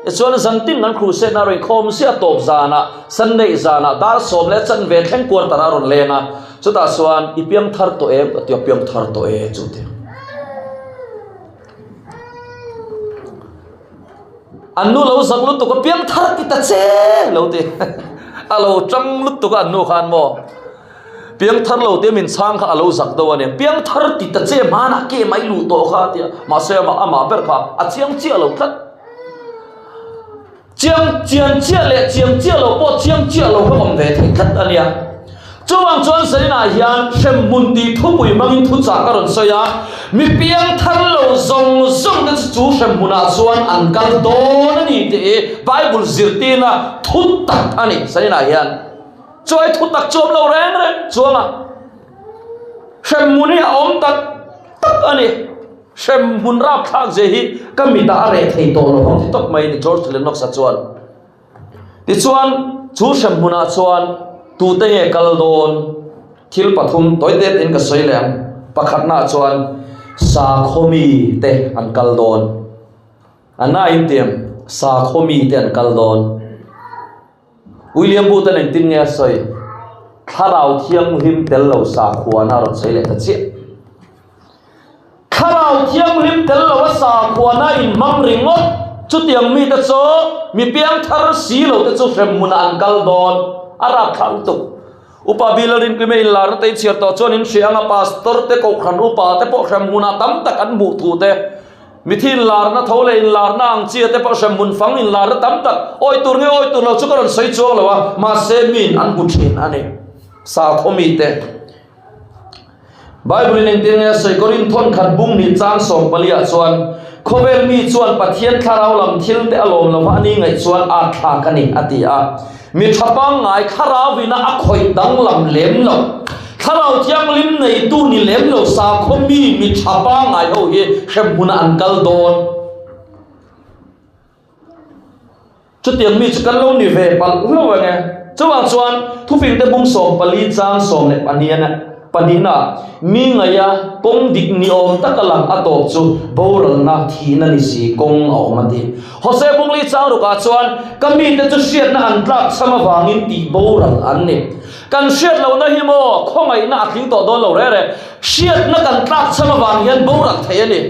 Speaker 1: tichuan zantin kan crusade na a rawn inkhawm ziah tawp zanah Sunday zanah dar 10 leh chanve thleng quarter a rawn leng a, chutah chuan i piangthar tawh em ka tia piangthar tawh e chu ti. An nu lo zak lutuk a piang thar ti ta che lo ti a lo tang lutuk a an nu khan maw piang thar lo te min chhang kha a lo zak deuh a ni piang thar ti ta che hmanah ke mai luh tawh kha tia mahse amah amah ber kha a chiang chiah lo tlat Chiang chian chiah leh chiang chiah lo pawh chiang chiah lo kha awm ve thei tlat a nia. Chuvang chuan Zaninah hian hremhmun tih thupui hmangin thuchah ka rawn sawi a, mi piang thar lo zawng zawng te chu chu hremhmunah chuan an kal dawn a ni tih hi Bible zirtirna thu tak a ni. Zaninah hian chuai thu tak chu awm lo reng reng chuang a, hremhmun hi a awm tak tak a ni. Hremhmun rapthlak zia hi ka mitah a reh thei tawh lo vang ti tawp mai a ni George Lennox-a chuan. Tichuan, chu hremhmunah chuan tute nge kal dawn? Thil pathum tawi te tein ka sawi leh ang. Pakhatnaah chuan sakhaw mite an kal dawn. A na intiam sakhaw mite an kal dawn. William Booth-a'n engtin nge a sawi? Thlarau Thianghlim tel lo sakhuana a rawn sawi leh ta chiah. Thlarau Thianghlim tel lo a sakhuana inhmang ringawt chutiang mite chu mi piangthar si lo te chu hremhmunah an kal dawn a rapthlak lutuk. Upa Bill a rinpui mai inlarna te inchhiar tawh chuan in hria anga Pastor te Kohhran upa te pawh hremhmunah tam tak an hmuh thu te, mithi inlarna tho leh inlarna ang chia te pawh hremhmun fang inlarna tam tak awi tur nge awi tur lo chu ka rawn sawi chuang lo a, mahse miin an hmu thin a ni. Sakhaw mite. Bible in engtin nge a sawi? Korinth thawnkhat bung hnih chang 14 ah chuan, Khawvel mi chuan Pathian thlarau lam thil te a lawm lova a ni ngaih chuan at thlak a ni, a ti a. Mi tha pangngai thlarau ina a khawih danglam lem lo. Thlarau thianghlim neitu ni lem lo sakhaw mi mi tha pangngai ho hi hremhmunah an kal dawn. Chutiang mi chu kan lo ni ve palh hlauh ang e. Chuvang chuan thufingte bung 14 chang 12 pahnihna mi ngaia kawng dik ni awm taka lang a tawp chu boralna thihna ni si kawng a awm a ti. Hose bung li chang rukah chuan ka mite chu hriatna an tlak cham avangin tih boral an ni. Kan hriat lohna hi maw khawngaihna a tling tawh dawn lo reh reh. Hriatna kan tlak cham avang hian boral thei a ni.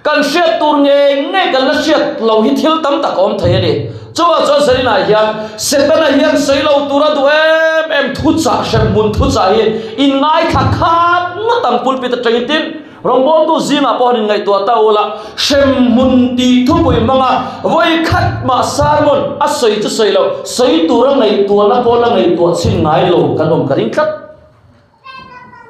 Speaker 1: Kan hriat tur ngei ngei kan la hriat lo hi thil tam tak a awm thei a ni. Chuvang chuan Zarina hian Setana hian sawi lo tur a duh em em thuchah hremhmun thuchah hi in ngaithla khat ngawt ang pulpit atangin tin rawngbawltu zingah pawh han inngaihtuah ta ula hremhmun tih thupui hmanga vawi khat mah sermon a sawi chu sawi lo sawi tura ngaihtuahna pawh la ngaihtuah chhin ngai lo kan awm ka ring tlat.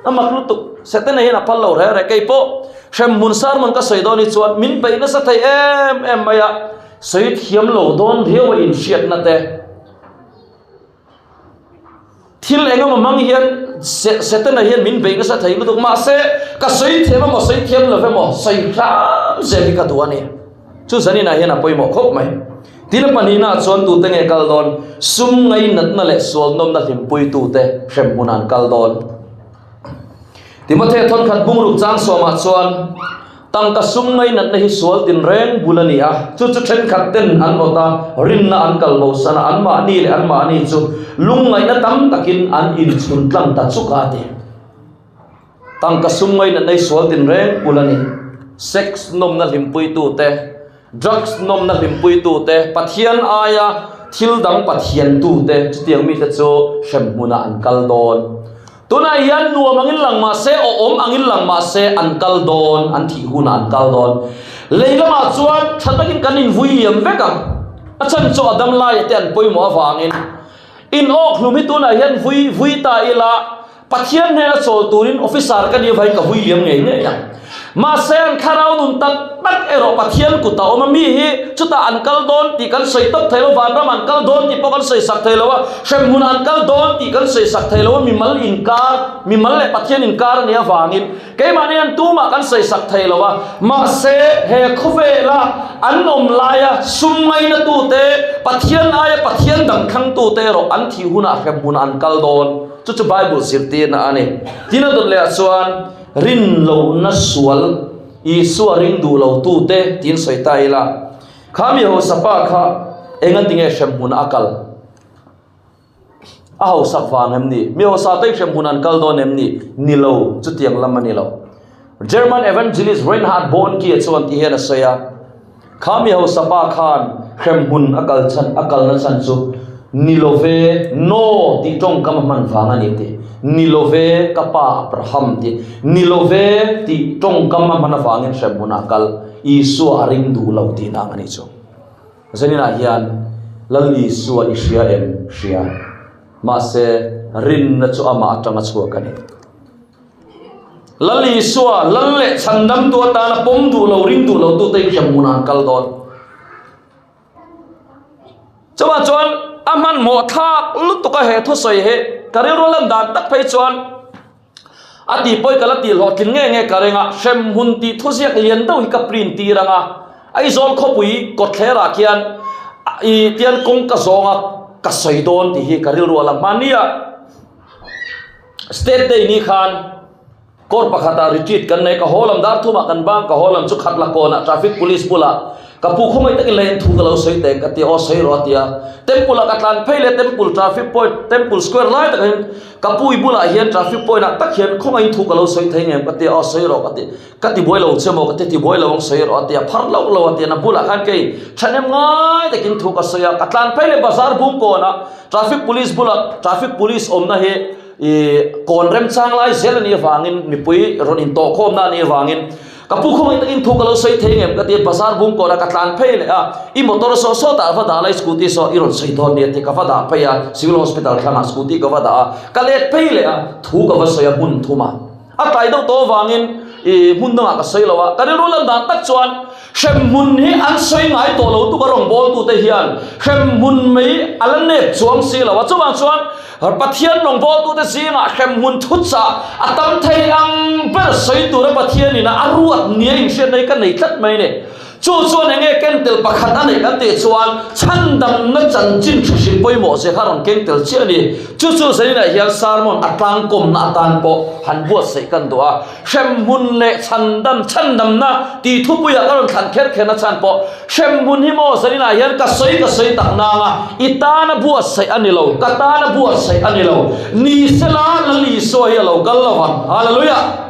Speaker 1: A mak lutuk, Setana hian a phal lo reh reh. Kei pawh hremhmun sermon ka sawi dawn hi chuan min peih nasa thei em em mai a, sawi thiam lo dawn riau a inhriatna te. Thil eng emaw hmang hian Setana hian min beih nasa thei lutuk. Mahse, ka sawi thiam emaw sawi thiam lo emaw sawi hram zel hi ka duh a ni. Chu zaninah hian a pawimawh khawp mai. Tin a pahnihnaah chuan tute nge kal dawn? Sum ngainatna leh sualnawmna hlimpuitute hremhmunah an kal dawn. Timothea thawnkhat bungruk chang sawmah chuan tangka sum ngainatna hi sual tinreng bul a ni a, chu chu thenkhat ten an awt a, rinna an kal bosan a, anmahni leh anmahni chu lungngaihna tam takin an inchhun tlang ta chuk a ti. Tangka sum ngainatna hi sual tinreng bul a ni. Sex nawmna hlimpuitute, drugs nawmna hlimpuitute, Pathian aia thil dang pathiantute chutiang mite chu hremhmunah an kal dawn. Tunah hian nuam angin lang mah se, awhawm angin lang mah se an kal dawn, an thih hunah an kal dawn. Lei lamah chuan tha takin kan invui liam vek ang. A chhan chu a dam laia te an pawimawh avangin. In awk hlum hi tunah hian vui vui ta ila, Pathian hnena chawl turin officer ka nih avangin ka vui liam ngei ngei a. Mahse an thlarau nun tak tak erawh Pathian kut a awm a, mi hi chutah an kal dawn tih kan sawi tawp thei lo, vanram an kal dawn tih pawh kan sawi sak thei lo a, hremhmun an kal dawn tih kan sawi sak thei lo a, mimal inkar, mimal leh Pathian inkar a nih avangin Keimahni hian tumah kan sawi sak thei lo a, mahse he khawvela an awm laia sum ngainatute, Pathian aia Pathian dang thlangtute erawh an thih hunah hremhmunah an kal dawn. Chu chu Bible zirtirna a ni. Tin a dawt lehah chuan rinlohna sual Isua ring duh lotute tiin sawi ta ila, kha mi hausa pa kha engatinge hremhmunah a kal? A hausak vang em ni? Mi hausa te hrem hun an kal dawn em ni? Ni lo, chutiang lam a ni lo. German evangelist Reinhard Bonnke chuan ti hian a sawi a, Kha mi hausa pa khan hrem hun a kal chhan, a kalna chhan chu ni lo ve, no tih tawngkam a hman vang a ni tih. Ni lo ve, ka pa Abraham tih. Ni lo ve tih tawngkam a hman avangin hrem hunah a kal. Isua a ring duh lo tihna ang a nih chu. Zaninah hian Lal Isua i hria em? Hria. Mahse, rinna chu amah atanga chhuak a ni. Lal Isua, Lal leh Chhandamtu atana pawm duh lo, ring duh lo tute hi hremhmunah an kal dawn. Chuvang chuan a hmanhmawh thlak lutuk a he thusawi hi ka rilru lan dan tak phei chuan A tih pawi ka la tih hlawhtling nge nge ka ring a, hremhmun tih thuziak lian deuh hi ka print tir ang a, Aizawl khawpui kawtthlerah khian i tian kawng ka zawng a ka sawi dawn tih hi ka rilru a lang hma nia. State Day ni khan court pakhatah retreat kan nei, ka haw lam dar thumah kan bang, ka haw lam chu khat la kawnah traffic police bulah Ka pu khawngaih takin lei an thu ka lo sawi teng ka ti a, aw sawi rawh a ti a. Temple ah ka tlan phei leh temple traffic point temple square lai takah hian ka pu i bulah hian traffic point ah tak hian khawngaih in thu ka lo sawi thei ngem ka ti a, aw sawi rawh ka ti. Ka ti buai lo che maw ka ti, ti buai lo ang sawi rawh a ti a, phar loh lo a ti a, na bulah khan kei thahnem ngai takin thu ka sawi a, ka tlan phei leh bazar bung kawnah traffic police bulah traffic police awmna hi. I kawn remchang lai zel a nih avangin mipui rawn intawhkhawmna a nih avangin ka pu khawngaih takin thu ka lo sawi thei ngem ka ti a, bazar bung kawnah ka tlan phei leh a, i motor saw sawtah va dah la i scooty saw i rawn sawi dawn nia tih ka va dah phei a, civil hospital thlangah scooty ka va dah a, ka let phei leh a, thu ka va sawi a hmun thum a. A tlai deuh tawh avangin i hmun dangah ka sawi lo a, ka rilru lan dan tak chuan hremhmun hi an sawi ngai tawh lo tuk a rawngbawltute hian hremhmun mai a la nep chuang si lo a, chuvang chuan Pathian rawngbawltute zingah hremhmun thuchah a tam thei ang ber sawi tura Pathianin a ruat nia inhriatna hi ka nei tlat mai a ni. Chu chuan eng nge ken tel pakhat a neih kan tih chuan chhandamna chanchin thu hrilh pawimawh zia kha a rawn keng tel chiah a ni. Chu chu zaninah hian sermon a tlangkawmna atan pawh han buatsaih kan duh a. Hremhmun leh chhandam, chhandamna tih thupuiah ka rawn thlan kher kherna chhan pawh hremhmun hi maw zaninah hian ka sawi ka sawi tak nanga i tana buatsaih a ni lo, ka tana buatsaih a ni lo. Ni sela Lal Isua hi a lo kal lo vang. Hallelujah!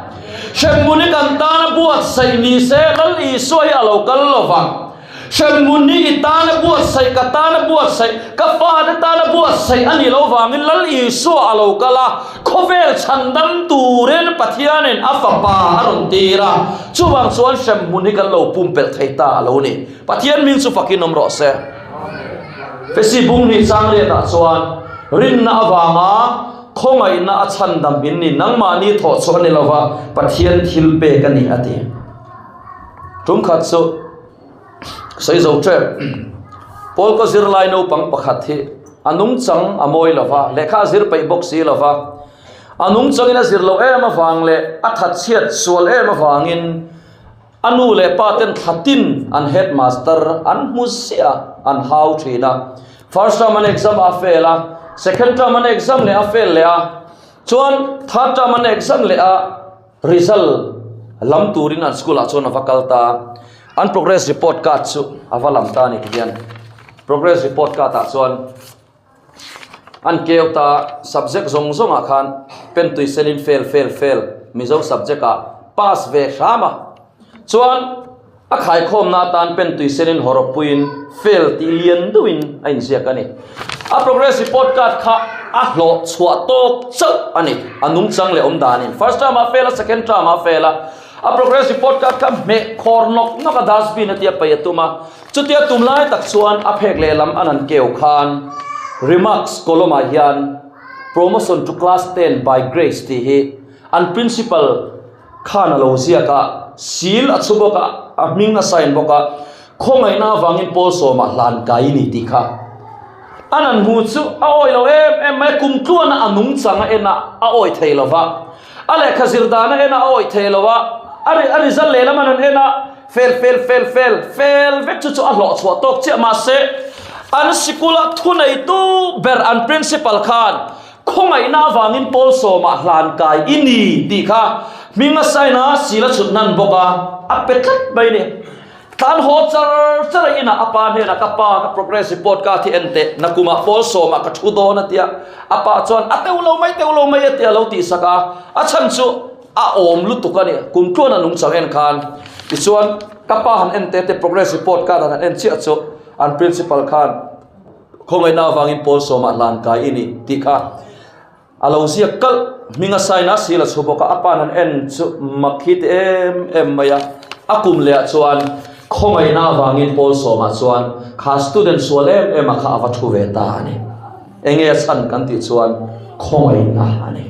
Speaker 1: Hremhmun hi kan tana buatsaih ni se Lal Isua hi a lo kal lo vang. Hremhmun hi i tana buatsaih, ka tana buatsaih, ka fate tana buatsaih a nih loh vangin Lal Isua a lo kal a, khawvel chhandam turin Pathianin a fapa a rawn tir a, chuvang chuan hremhmun hi kan lo pumpelh thei ta a lo ni. Pathian hming chu fakin awm rawh se. Fesi bung hnih changriatah chuan rinna avanga Khawngaihna a chhandam in ni, nangmahni thawh chhuah a ni lova, Pathian thil pek a ni a ti. Tum khat chu sawi zo tep, Paul ka zirlai naupang pakhat hi a nungchang a mawi lova, lehkha a zir peih bawk si lova, a nungchangin a zir loh em avang leh a thatchhiat sual em avangin a nu leh pa ten thla tin an headmaster an hmu ziah a, an hau thin a. First term an exam a fail a, second term an exam leh a fail leh a, chuan third term an exam leh a result lam turin an school ah chuan a va kal ta a, an progress report card chu a va lam ta a ni tihian progress report card ah chuan an keu ta subject zawng zawng ah khan pen tui sen in fail fail fail mizo subject ah pass ve hram a chuan A khaikhawmna atan pen tui senin hawrawppuiin fail tih lian deuhin a inziak a ni. A progress report card kha a hlawh chhuah tawk chauh a ni. A nungchang leh awm danin first term ah fail a, second term ah fail a. A progress report card kha hmeh khawr nawk nawk a dustbin a tia paih a tum a. Chutia tum lai tak chuan a phek lehlam an han keu khan remarks column ah hian promotion to class 10 by grace tih hi an principal Khan a lo ziak a, seal a chhu bawk a, a hming a sign bawk a, khawngaihna avangin Paul sawmah hlan kai i ni tih kha an han hmu chu a awi lo em em mai a, kum tluana a nungchang a en a, a awi thei lo va, a lehkha zir dan a en a, a awi thei lo a, a result lehlam an han en a, fel fel fel fel fel vek chu chu a hlawh chhuah tawk chiah mahse an sikula thuneitu ber an principal khan Khawngaihna avangin Paul sawmah hlan kai i ni tih kha hming a sign a, sil a chhut hnan bawk a, a pe tlat mai ni. Tlan haw char char a inah a pa hnenah ka pa ka progress report card hi en teh, nakumah Paul sawmah ka thu dawn a tia, a pa chuan a teuh lo mai teuh lo mai a tia lo tihsak a, a chhan chu a awm lutuk a ni, kum tluan a nungchang en khan. Tichuan ka pa han en teh te progress report card han en chiah chu an principal khan, Khawngaihna avangin Paul sawmah hlan kai i ni tih kha a lo ziak kalh. Hming a sign a, seal a chhu bawk a, a pa'n han en chu mak hi ti em em mai a. A kum lehah chuan khawngaihna avangin Paul sawmah chuan kha student sual em em a kha a va thu ve ta a ni. Enge a chhan kan tih chuan khawngaihna a ni.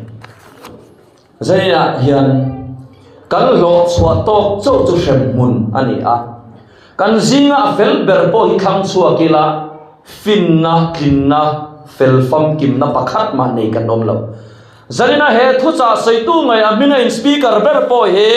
Speaker 1: Zaninah hian kan hlawh chhuah tawk chauh chu hremhmun a ni a. Kan zinga a fel ber pawh hi thlang chhuak ila finna, tlinna, fel famkimna pakhat mah nei kan awm lo. Zaninah he thuchah sawitu ngei a hminga in speaker ber pawh hi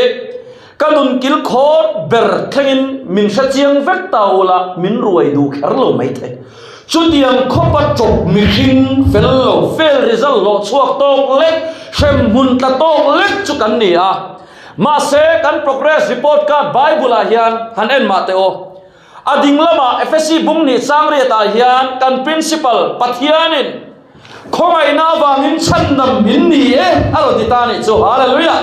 Speaker 1: ka nun kil khawt ber thlengin min hre chiang vek ta ula min ruai duh kher lo maithei. Chutiang khawpa chawp mihring fel lo, fail result hlawh chhuak tawk lek, hremhmun tla tawk lek chu kan ni a. Mahse, kan progress report card Bible-ah hian han en mah teh aw. A ding lamah Ephesi bung hnih changriatah hian kan principal Pathianin Khawngaihna avangin chhandam in ni e a rawn ti ta a nih chu. Hallelujah!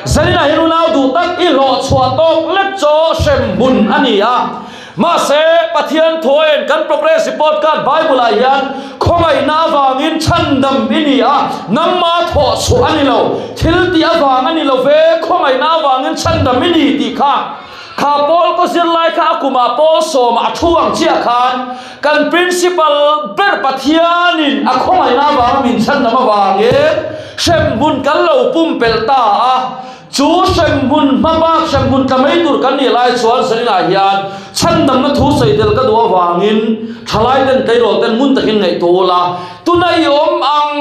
Speaker 1: Zaninah hian unau duh tak i hlawh chhuah tawk lek chaw hrem hmun a ni a. Mahse, Pathian thuain kan progress report card Bible-ah hian khawngaihna avangin chhandam i ni a, nangma thawh chhuah a ni lo, thil tih avang a ni lo ve, khawngaihna avangin chhandam i ni tih kha kha Paul ka zirlai kha a kumah Paul sawmah a thu ang chiah khan kan principal ber Pathianin a khawngaihna avanga min chhandam avangin hremhmun kan lo pumpelh ta a. Chu hremhmun hma bak hremhmun tla mai tur kan nih lai chuan Zaninah hian chhandamna thu sawi tel ka duh avangin thalai ten tleirawl ten ngun takin ngaihtuah ula, tuna i awm ang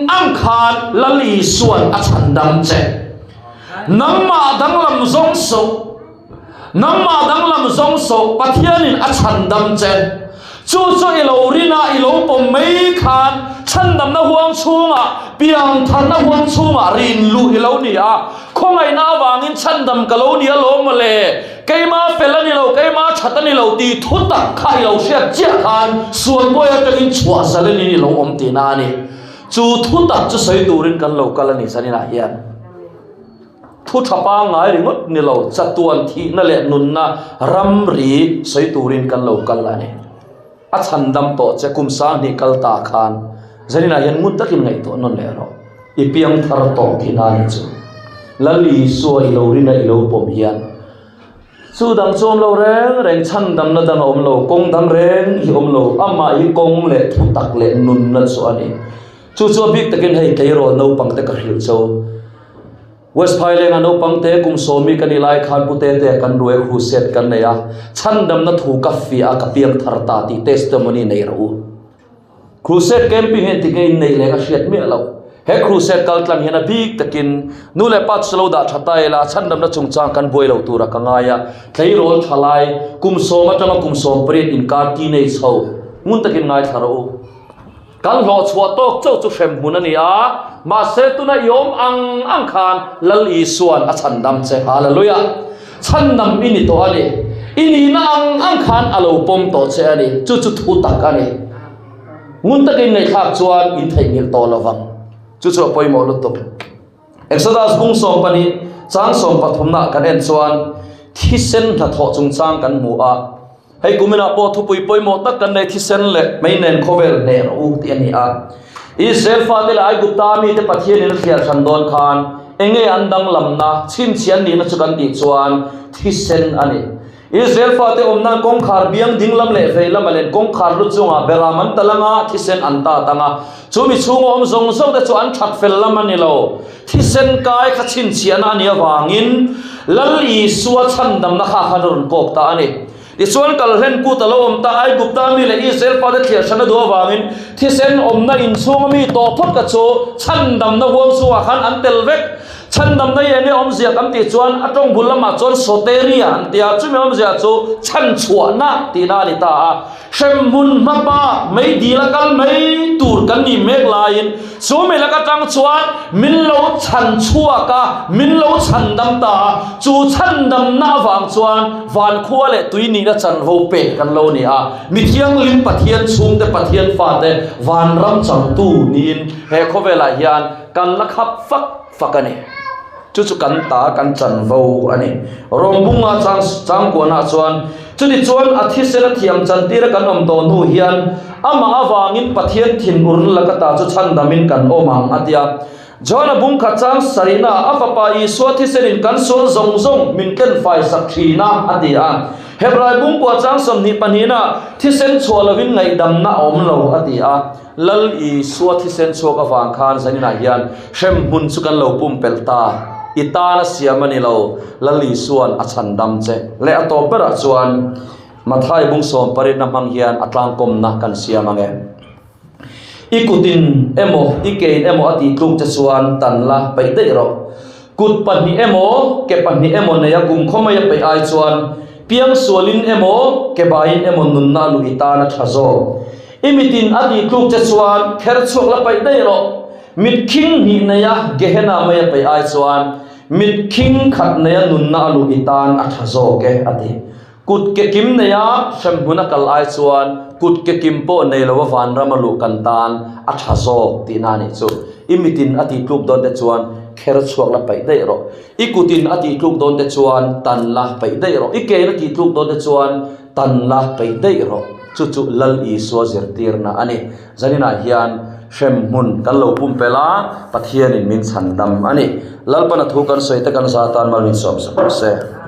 Speaker 1: ang khan Lal Isuan a chhandam che. Nangmah danglam zawng suh. Nangmah danglam zawng sawh Pathianin a chhandam che. Chu chu i lo rin a, i lo pawm mai khan chhandamna huang chhungah, piangtharna huang chhungah rin luh i lo ni a. Khawngaihna avangin chhandam ka lo ni alawm mawle, keima fel a ni lo, keima that a ni lo tih thu tak kha i lo hriat chiah khan sualbuai atangin chhuah zalenin i lo awm tihna a ni. Chu thu tak chu sawi turin kan lo kal a ni zaninah hian. Thu tha pangngai ringawt ni lo, chatuan thihna leh nunna ramri sawi turin kan lo kal a ni. A chhandam tawh che kum sanghnih kal ta khan Zaninah hian ngun takin ngaihtuah nawn leh rawh. I piang thar tawh tihna a ni chu. Lal Isua i lo rin a i lo pawm hian chu dang chu awm lo reng reng, chhandamna dang a awm lo, kawng dang reng hi awm lo, amah hi kawng leh thutak leh nunna chu a ni. Chu chu a bik takin hei tleirawl naupang te ka hrilh cho. West Phailenga naupang te kum sawmi ka nih lai khan Pu Tetea kan ruai crusade kan nei a, chhandamna thu ka fiah a ka piang thar ta tih testimony nei rawh u. Crusade camping hian tinge in neih leh ka hriat miah loh. He crusade kal tlang hian a bik takin nu leh pa chu lo dah tha ta ila chhandamna chungchang kan buai lo tura ka ngai a, tleirawl tha lai kum sawm atanga kum 18 inkar teenage ho ngun takin ngaithla rawh u. Kan hlawhchhuah tawk chauh chu hremhmun a ni a, mahse tuna i awm ang ang khan Lal Isuan a chhandam che. Hallelujah! Chhandam i ni tawh a ni. I nihna ang ang khan a lo pawm tawh che a ni. Chu chu thu tak a ni. Ngun takin ngaihthlak chuan in theihnghilh tawh lo vang. Chu chu a pawimawh lutuk. Exodus bung 12 chang 13 kan en chuan thisen hnathawh chungchang kan hmu a. Hei kuminah pawh thupui pawimawh tak kan nei thisen leh mei nen khawvel hneh rawh u tih a ni a. Israel fate leh Aigupta mite Pathianin a thliar hran dawn khan enge an danglamna, chhinchhiah an nihna chu kan tih chuan thisen a ni. Israel fate awm nan kawngkhar biang dinglam leh veilam a len kawngkhar lu chungah beram an tal anga thisen an tat anga chumi chhunga awm zawng zawng te chu an that fel lam a ni lo. Thisen kai kha chhinchhiahna a nih avangin Lal Isua chhandamna kha khan a rawn kawk ta a ni. Tichuan kalhlen kut a lo awm ta, Aigupta mi leh Israel fate thliah hran a duh avangin thisen awmna inchhunga mi tawh phawt kha chu chhandamna huang chhungah khan an tel vek. Chhandamna hi enge awmzia kan tih chuan a tawng bul lamah chuan soteria an ti a, chumi awmzia chu chhanchhuahna tihna a ni ta a. Hremhmun hmapa mei dil a kal mai tur kan nih mek laiin chu mi lak atang chuan min lo chhan chhuak a, min lo chhan dam ta a, chu chhan damna avang chuan van khua leh tui nihna chanvo pek kan lo ni a, mi thianghlim Pathian chhungte Pathian fate vanram changtu niin he khawvelah hian kan la khap fak fak a ni. Chu chu kan ta kan chanvo a ni. Rawngbunga chang changkuanah chuan chuti chuan a thisen a thiam chantira kan awm tawh hnu hian amah avangin Pathian thinurna laka ta chu chhandamin kan awm ang a ti a. John-a bungkhat chang sarihna a fapa Isua thisenin kan sual zawng zawng min tlen fai sak thin a a ti a. Hebrai bungkua chang 22 na thisen chhuah lovin ngaihdamna a awm lo a ti a. Lal Isua thisen chhuak avang khan zaninah hian hremhmun chu kan lo pumpelh ta, i tan a siam a ni lo, Lal Isua'n a chhandam che. Leh a tawp berah chuan Mathai bung sawm paritna hmang hian a tlangkawmna kan siam ang e. I kutin emaw i kein emaw a tihtluk che chuan tan la peih daih rawh. Kut pahnih emaw ke pahnih emaw neia kum khaw mai a peih ai chuan piangsualin emaw ke baiin emaw nunna luh i tan a tha zawk. I mitin a tih tluk che chuan kher chhuak la paih daih rawh. Mit khing hnih neia Gehenna mai a paih ai chuan mit khing khat neia nunna a luh i tan a tha zawk e, a ti. Kut ke kim neia hremhmun a kal ai chuan kut ke kim pawh nei lova vanram a luh kan tan a tha zawk tihna a nih chu. I mitin a tih tluk dawn te chuan kher chhuak la paih daih rawh. I kutin a tih tluk dawn te chuan tan la paih daih rawh. I kein a tih tluk dawn te chuan. Tan la peih daih rawh. Chu chu Lal Isua zirtirna a ni. Zaninah hian hremhmun kan lo pumpelh a, Pathianin min chhandam a ni. Lalpana thu kan sawi te kan za tan mal min sawm sak rawh se.